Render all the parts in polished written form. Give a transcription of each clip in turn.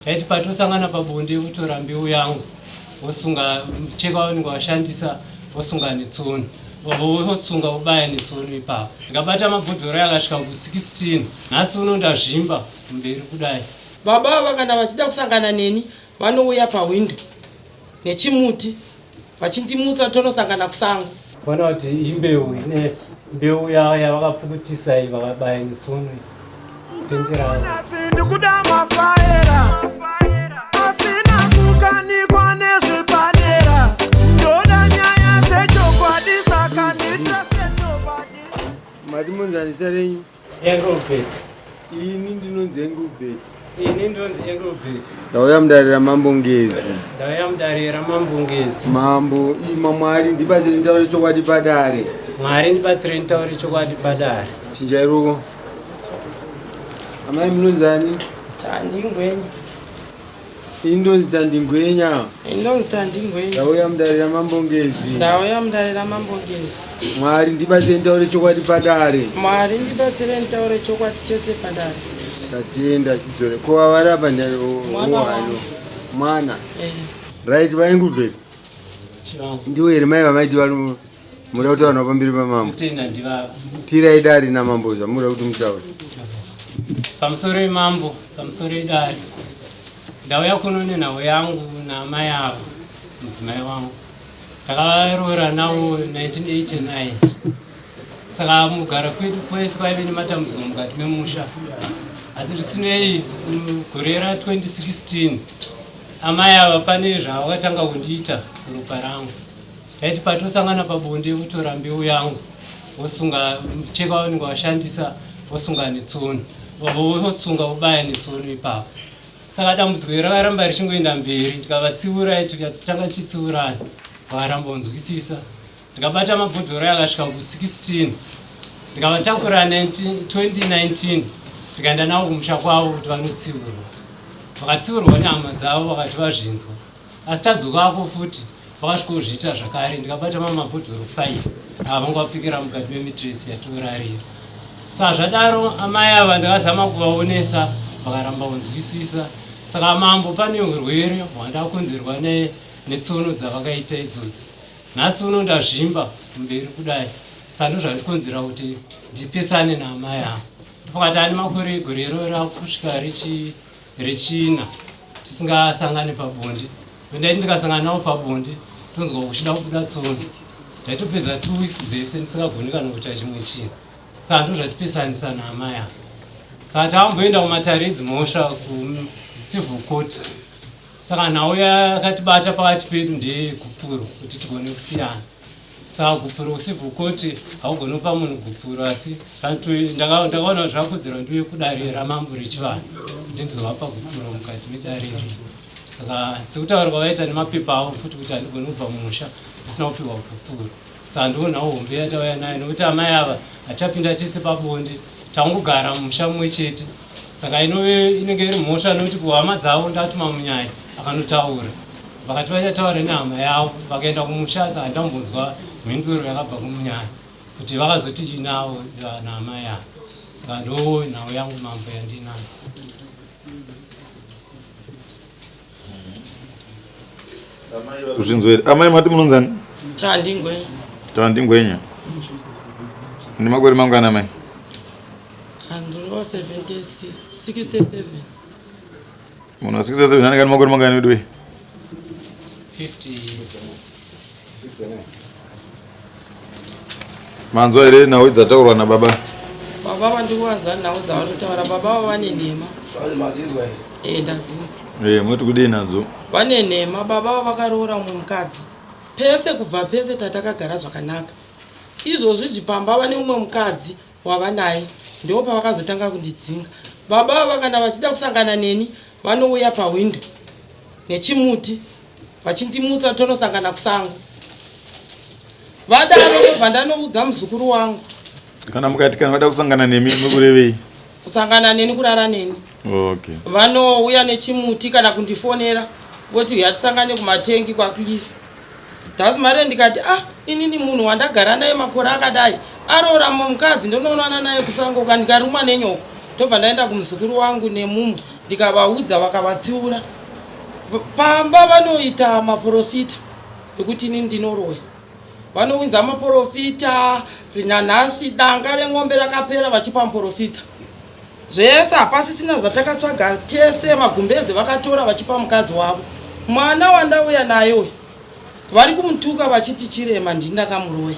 Taiti patosangana pabonde votora mbeu yangu vosunga mucheka wavanenge vashandisa vosunga netsono vosunga vobaya netsono ipapo. Ndikabata mabhodhoro akasvika ku16 nhasi uno ndazvimba kumberi kudai. Baba ava kana vachida kusangana neni vanouya pahwindo nechimuti vachindimutsa tonosangana kusango. Kuona kuti imbeu ine mbeu yavakapukutisa iyi vakabaya netsono iyi. Ndikuda mafaera asina kukanikwa nezvepadera ndoda nyaya dzechokwadi saka nditrust nobody. Mati munzani zita renyu? Engelbert. Ini ndinonzi Engelbert. Ini ndinonzi Engelbert. Ndauya mudare raMambo Ngezi. Ndauya mudare raMambo Ngezi. Mambo, ima Mwari ndibatsire nditaure chokwadi padare. Mwari ndibatsire nditaure chokwadi padare. Chinjai ruoko. Amai munonzani? Tandingwenya. Ini ndonzi Tandingwenya. Ini ndonzi Tandingwenya. Ndauya mudare raMambo Ngezi. Ndauya mudare raMambo Ngezi. Mwari ndibatsire nditaure chokwadi padare. Mwari ndibatsire nditaure chokwadi chese padare. Tatenda chizore. Ko vavari apa ndiani? Mwana wangu. Mwana. Eh. Right vaEngelbert. Ndiwo here mai vamaiti vari muda kutaura navo pamberi pamambo? Tenda ndivavo. Pirai dare namambo zvamuda kuti mutaure. Pamusoro imambo, pamusoro idare. Ndauya kuno nenhau yangu naamai ava, mudzimai wangu. Ndakaroora navo 1989. Saka mugara kwedu kwese kwaive nematambudziko mukati memusha. Asi zvisinei gore ra 2016 amai ava pane zvavakatanga kundiita ropa rangu. Taiti patosangana pabonde votora mbeu yangu vosunga mucheka wavanenge vashandisa vosunga netsono vosunga vobaya netsono ipapo. Saka dambudziko iri rakaramba richingoenda mberi ndikavatsiura tikatanga tichitsiurana vakaramba kunzwisisa. Ndikabata mabhodhoro akasvika ku16 ndikavatakura 2019 ndikaenda navo kumusha kwavo kuti vanotsiurwa. Vakatsiurwa nehama dzavo vakati vazvinzwa. Asi tadzokako futi vakasvikozviita zvakare ndikabata mamwe mabhodhoro 5 ava vanga vapfekera mukati memitresi yatorarira. Saka zvadaro amai ava ndakazama kuvaonesa vakaramba kunzwisisa. Saka mambo pane urwere hwandakonzerwa netsono dzavakaita idzodzi. Nhasi uno ndazvimba kumberi kudai. Saka ndozvandikonzera kuti ndipesane naamai ava. Ndofunga kuti ane makore gore iroro rakusvika rechina tisingasangane pabonde. Ndaiti ndikasangana navo pabonde tonzwa kuchida kubuda tsono. Ndaitopedza 2 weeks dzese ndisingagoni kana kuita chimwe chinhu. Saka ndozvatipesanisa naamai ava. Saka tamboenda kumatare edzimhosva kucivil court. Saka nhau yakatibata pakati pedu ndeyegupuro kuti tigone kusiyana. Saka gupuro kucivil court haugoni kupa munhu gupuro asi ndakaona zvakodzera ndiuye kudare ramambo rechivanhu kuti ndizovapa gupuro mukati medare iri. Saka sekutaura kwavaita nemapepa avo futi kuti handigoni kubva mumusha ndisina kupiwa gupuro. Saka ndionhawo hombe yatauya nayo nekuti amai ava hatichapinda tese pabonde tangogara mumusha mumwe chete. Saka inove inenge iri mhosva nekuti kuhama dzavo ndatuma munyai akanotaura vakati vachataura nehama yavo vakaenda kumusha saka ndambonzwa mhinduro yakabva kumunyai kuti vakazoti chii navo naamai ava. Saka ndo nhau yangu mambo yandinayo. Kuzvinzwa here? Amai mati munonzani? Tandi Ngwenya. Tandi Ngwenya. Mune makore mangani amai? Andingo 76 67. Munhu wa 67 anenge ane makore mangani veduwe? 50. Manzwa here nhau dzataurwa nababa? Baba vandikuvanzwa nhau dzavanotaura baba avo vane nhema. Madzinzwa here? Eh, ndazinzwa. Eh, munoti kudii nadzo? Vane nhema baba avo vakaroora umwe mukadzi. Pese kubva pese tatakagara zvakanaka. Izvozvi zvipamba vane umwe mukadzi wavanaye ndipo pavakazotanga kundidzinga. Baba ava kana vachida kusangana neni vanouya pahwindo nechimuti vachindimutsa tonosangana kusango. Vadaro ndobva ndanoudza muzukuru wangu. Kana mukati kana vada kusangana nemi mukurevei? Kusangana neni kurara neni. Okay. Vanouya nechimuti kana kundifonera voti huya tisangane kumatengi kwaCliff. That's mare ndikati ah inini munhu wandagara naye makore akadai aroora mumwe mukadzi ndonoonana naye kusango ka ndikarumwa nenyoka. Ndobva ndaenda kumuzukuru wangu nemumwe ndikavaudza vakavatsiura. Pamba vanoita maporofita ekuti ini ndinoroya. Vanounza maporofita nanhasi danga ren'ombe rakapera vachipa muporofita. Zvese hapasisina zvatakatsvaga tese magumbeze vakatora vachipa mukadzi wavo. Mwana wandauya naye uyu vari kumutuka vachiti chirema ndini ndakamuroya.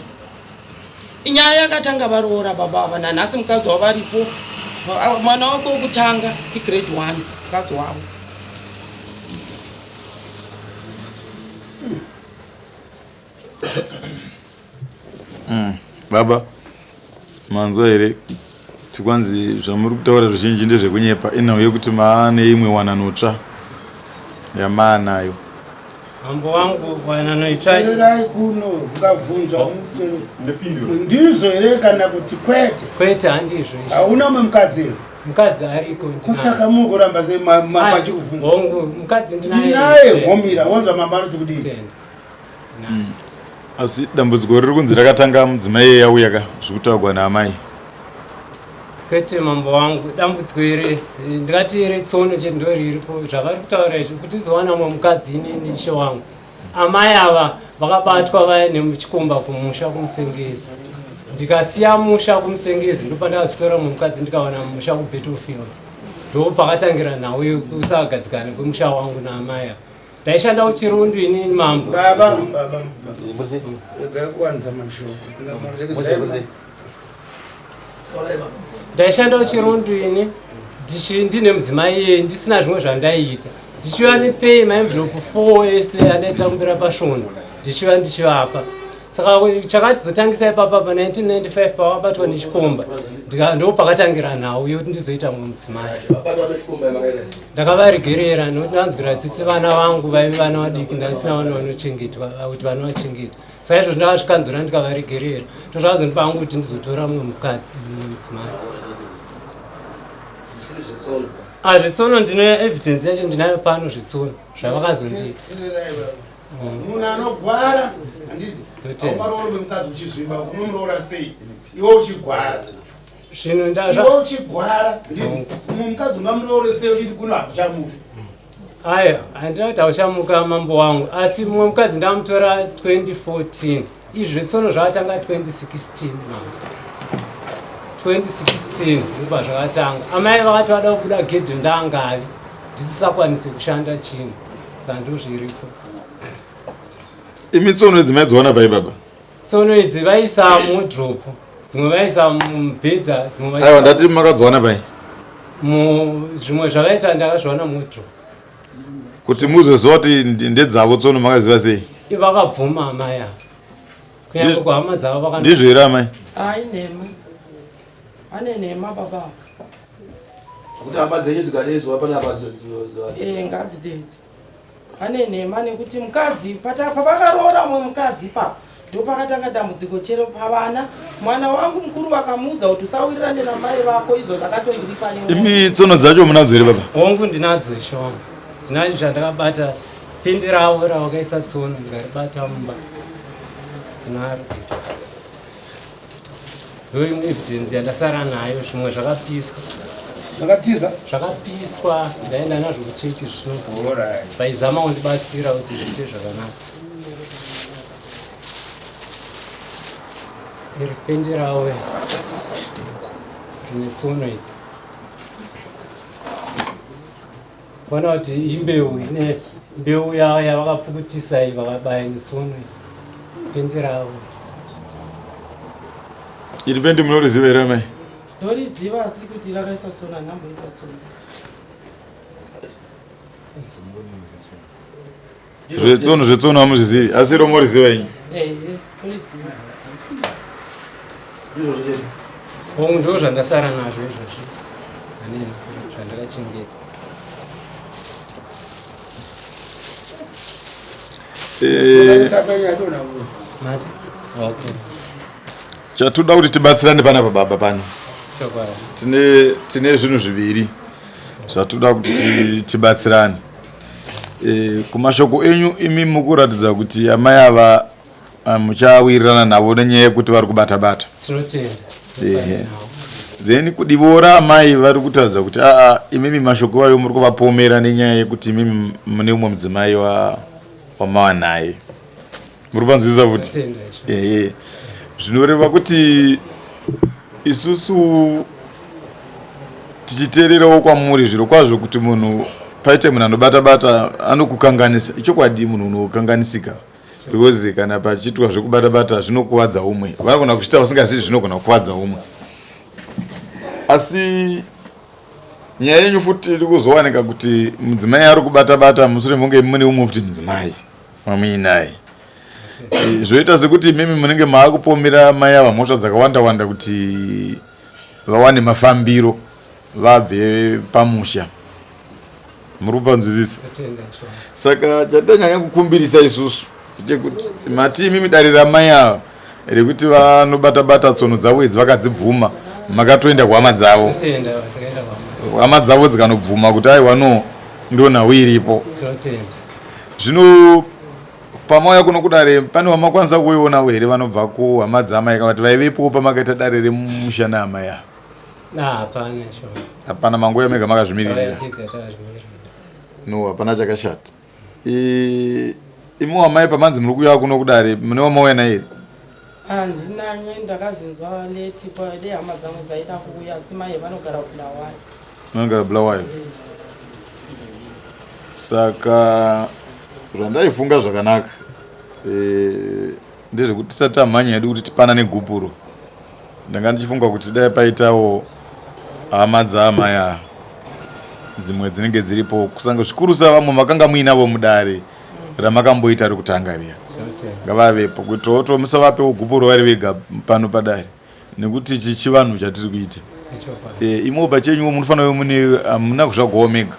Inyaya yakatanga varoora baba ava nanhasi mukadzi wavo varipo. Mwana wake wekutanga igrade 1 mukadzi wavo. Baba, manzwa here tikwanzi zvamuri kutaura zvizhinji ndezvekunyepa inhau yekuti maane imwe wanano tsva yamaanayo. Mambo wangu, wanano itsva. Teererai kuno, mukabvunzwa ndizvo here kana kuti kwete? Kwete, handizvo izvo. Hauna umwe mukadzi here? Mukadzi ariko, ndinaye. Kusaka muri kuramba sei mambo achikubvunza? Hongu, mukadzi ndinaye. Ndinaye, womira wonzwa mambo anoti kudii? Tenda. Asi dambudziko riri kunzi rakatanga mudzimai iye yauya ka zvikutaurwa naamai. Kwete mambo wangu, dambudziko iri ndingati retsono chete ndo riripo zvavari kutaura izvi kuti tizowana mumwe mukadzi inini ishe wangu. Amai ava vakabatwa vaine muchikomba kumusha kuMusengezi. Ndikasiya musha kuMusengezi ndopandakazotora mumwe mukadzi ndikawana musha kuBattlefields. Ndopakatangira nhau yekusagadzikana kwemusha wangu naamai ava. Ndaishanda kuChirundu inini mambo. Baba, baba, regai kuwanza mashoko. Ndaishanda kuChirundu ini ndine mudzimai iyeye ndisina zvimwe zvandaiita. Ndichiuya nepay maenvelope 4 ese andaita kumbira pasvondo ndichiuya ndichivapa. Saka chakatizotangisa ipapa pa 1995 pavabatwa nechikomba ndo pakatangira nhau yekuti ndizoita mumwe mudzimai. Ndakavaregerera nokuti ndanzwira tsitsi vana vangu vaive vana vadiki, ndasina vana vanochengetwa kuti vanovachengeta. Saka izvozvo ndakazvikanzura ndikavaregerera. Ndozvakazondipa hangu kuti ndizotora mumwe mukadzi, mumwe mudzimai. Zvitsono ndine evidence yacho ndinayo pano, zvitsono zvavakazondiita. Munhu anogwara handiti haungaroori mukadzi uchizvimba, unomuroora sei iwe uchigwara? Zvinhu Iwe uchigwara handiti umwe mukadzi ungamuroore sei uchiti kuno hakuchamuki? Aya, handina kuti hauchamuka mambo wangu, asi mumwe mukadzi ndamutora 2014. Izvi zvetsono zvakatanga 2016 mambo. 2016 ndobva zvakatanga. Amai vakati vada kubuda gedhe ndangavi ndisisakwanise kushanda chinhu, saka ndozviripo. Imi tsono idzi maidziwana pai baba? Tsono idzi vaisa muwardrobe, dzimwe vaisa mubhedha, dzimwe Aiwa, ndati makadziwana pai? Zvimwe zvavaita ndakazviwana muwardrobe. Kuti muzoziva kuti ndedzavo tsono makaziva sei? Vakabvuma amai ava, kunyange kuhama dzavo Ndizvo here amai? Ai, nhema, ane nhema baba. Kuti hama dzenyu dzikadedzwa panapa? Ngadzidedzwe, ane nhema nekuti mukadzi pavakaroora mumwe mukadzi ipapo ndo pakatanga dambudziko chero pavana. Mwana wangu mukuru vakamuudza kuti usawirirane namai vako, izvo zvakatondiripa. Imi tsono dzacho munadzo here baba? Hongu, ndinadzo ishe wangu, ndinadzo zvandakabata pindi ravo ravakaisa tsono ndikaribata mumba, ndinaro. Ndo imwe evidence yandasara nayo, zvimwe zvakapiswa. Zvakatiza? Zvakapiswa, ndaenda nazvo kuchechi zvisinopiswa, vaizama kundibatsira kuti zviite zvakanaka. Iri pendi ravo rine tsono idzi, kuona kuti imbeu ine mbeu yavakapukutisa iyi, vakabaya netsono iyi, pendi ravo. Iri pendi munoriziva here amai? Ndoriziva, asi kuti rakaisa tsono handamboisa tsono. Zvetsono, zvetsono hamuzvizivi, asi romoriziva inyi? Ehe, ndoriziva. Hongu, ndo zvandasara nazvo izvozvi, hanini zvandakachengeta. Mati okay. Chatoda kuti tibatsirane panapa baba pano. Chokwadi. Tine zvinhu zviviri zvatoda kuti tibatsirane. Kumashoko enyu imi mukuratidza kuti amai ava muchawirirana navo nenyaya yekuti vari kubata bata. Tinotenda. Ehe. Then kudivo raamai vari kutaridza kuti aa imimi mashoko iwayo muri kuvapomera nenyaya yekuti imimi mune umwe mudzimai wamava naye. Muri kupanzwisisa futi? Ehe, zvinoreva kuti isusu tichiteererawo kwamuri zviro kwazvo kuti munhu paite munhu anobata bata anokukanganisa. Ichokwadi, munhu unokanganisika because kana pachiitwa zvekubata bata zvinokuvadza umwe, vanogona kuchiita vasingazivi, zvinogona kukuvadza umwe. Asi nyaya yenyu futi iri kuzowanika kuti mudzimai ari kubata bata mushure munge mune umwe futi mudzimai mamuinaye, zvoita sekuti imimi munenge maakupomera mai ava mhosva dzakawanda wanda kuti vawane mafambiro vabve pamusha. Muri kupanzwisisa? Saka chatanyanya kukumbirisa isusu chekuti mati imimi dare ramai ava rekuti vanobata bata tsono dzavo idzi vakadzibvuma, makatoenda kuhama dzavo, hama dzavo dzikanobvuma kuti aiwa no, ndo nhau iripo. Zvino pamauya kuno kudare pane vamakwanisa kuionawo here vanobva kuhama dzaamai kana kuti vaivepowo pamakaita dare remusha naamai ava? Hapana. Hapana, manguya mega makazvimiririra. No, hapana chakashata. Imi wamai, pamanzi muri kuuya kuno kudare, mune wamauya naye here? Handinanye, ndakazinzwa late pade hama dzangu dzaida kuuya, asi mai vanogara Bulawayo. Vanogara Bulawayo. Saka zvandaifunga zvakanaka ndezvekuti tisati tamhanya hedu kuti tipanane gupuro, ndanga ndichifunga kuti dai paitawo hama dzaamai ava dzimwe dzinenge dziripo, kusange zvikurusa vamwe makanga muinavo mudare ramakamboita rekutanga riya, ngavavepo kuitirawo to musavapewo gupuro vari vega pano padare, nekuti ichi chivanhu chatiri kuita. Imwewo pachenyuwo munofanira kuve mune, hamuna kuzvagwawo mega.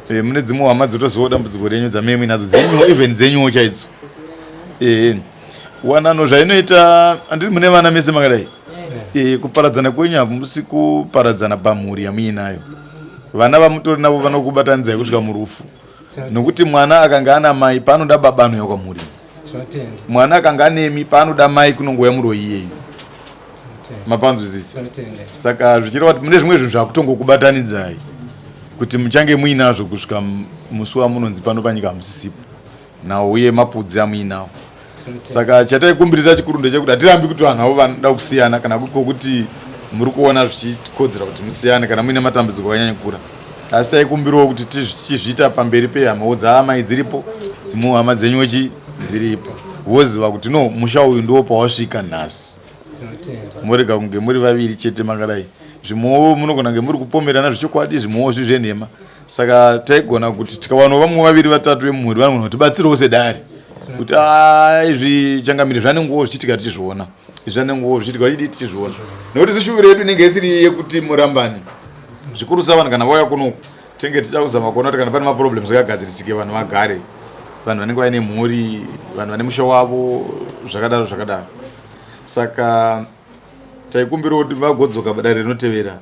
Mune dzimwe hama dzotozivawo dambudziko renyu dzamee muinadzo dzenyuwo, even dzenyuwo chaidzo. Wanano zvainoita, handiri mune vana mese makadai? Kuparadzana kwenyu hamusi kuparadzana pamhuri yamuinayo. Vana vamutori navo vanokubatanidzai kusvika murufu, nokuti mwana akanga ana mai paanoda baba anouya kwamuri, mwana akanga anemi paanoda mai kunongouya muroyi iyeyu. Mapanzwisisa? Saka zvichireva kuti mune zvimwe zvinhu zvakutongokubatanidzai kuti muchange muinazvo kusvika musi wamunonzi pano panyika hamusisipo nawo, uye mapudzi amuinawo. Saka chataikumbirisa chikuru ndechekuti hatirambi kuti vanhu avo vanoda kusiyana, kana kwokuti muri kuona zvichikodzera kuti musiyane kana muine matambudziko akanyanya kukura, asi taikumbirawo kuti tichizviita pamberi pehamawo dzaamai dziripo, dzimwewo hama dzenyuchi dziripo, voziva kuti no, musha uyu ndiwo pawasvika nhasi, murega kunge muri vaviri chete makadai. Zvimwewo munogona kunge muri kupomerana zvechokwadi, zvimwewo zviri zvenhema. Saka taigona kuti tikawanawo vamwe vaviri vatatu vemumhuri vanogona kutibatsirawo sedare kuti izvi changamire zvanenguwo zvichiitika tichizviona, izvi zvanenguwo zvichiitika tichidii tichizviona, nekuti seshuviro yedu inenge isiri yekuti murambani zvikurusa. Vanhu kana vauya kunoku tinenge tichida kuzama kuona kuti kana pane maproblems akagadzirisike, vanhu vagare, vanhu vanenge vaine mhuri, vanhu vane musha wavo, zvakadaro zvakadaro. Saka taikumbirawo kuti vagodzoka dare rinotevera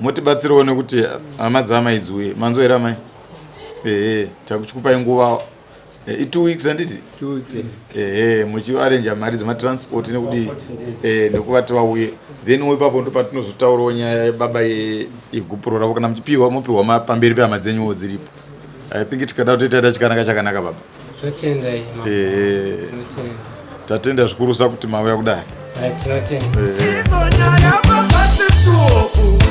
motibatsirawo nekuti hama dzaamai dziuye. Manzwa here amai? Ehe, takuchikupai nguva i2 weeks, handiti? Ehe, muchiarenja mari dzematransport nekudii nekuvati vauye, then ipapo ndo patinozotaurawo nyaya yebaba yegupuro ravo. Kana muchipiwa, mopiwa pamberi pehama dzenyuwo dziripo. I think tikada kutoita chikanaka chakanaka baba. Totenda. Tatenda zvikurusa kuti mauya kudai. Tinotenda. Idzo nyaya papasituoku.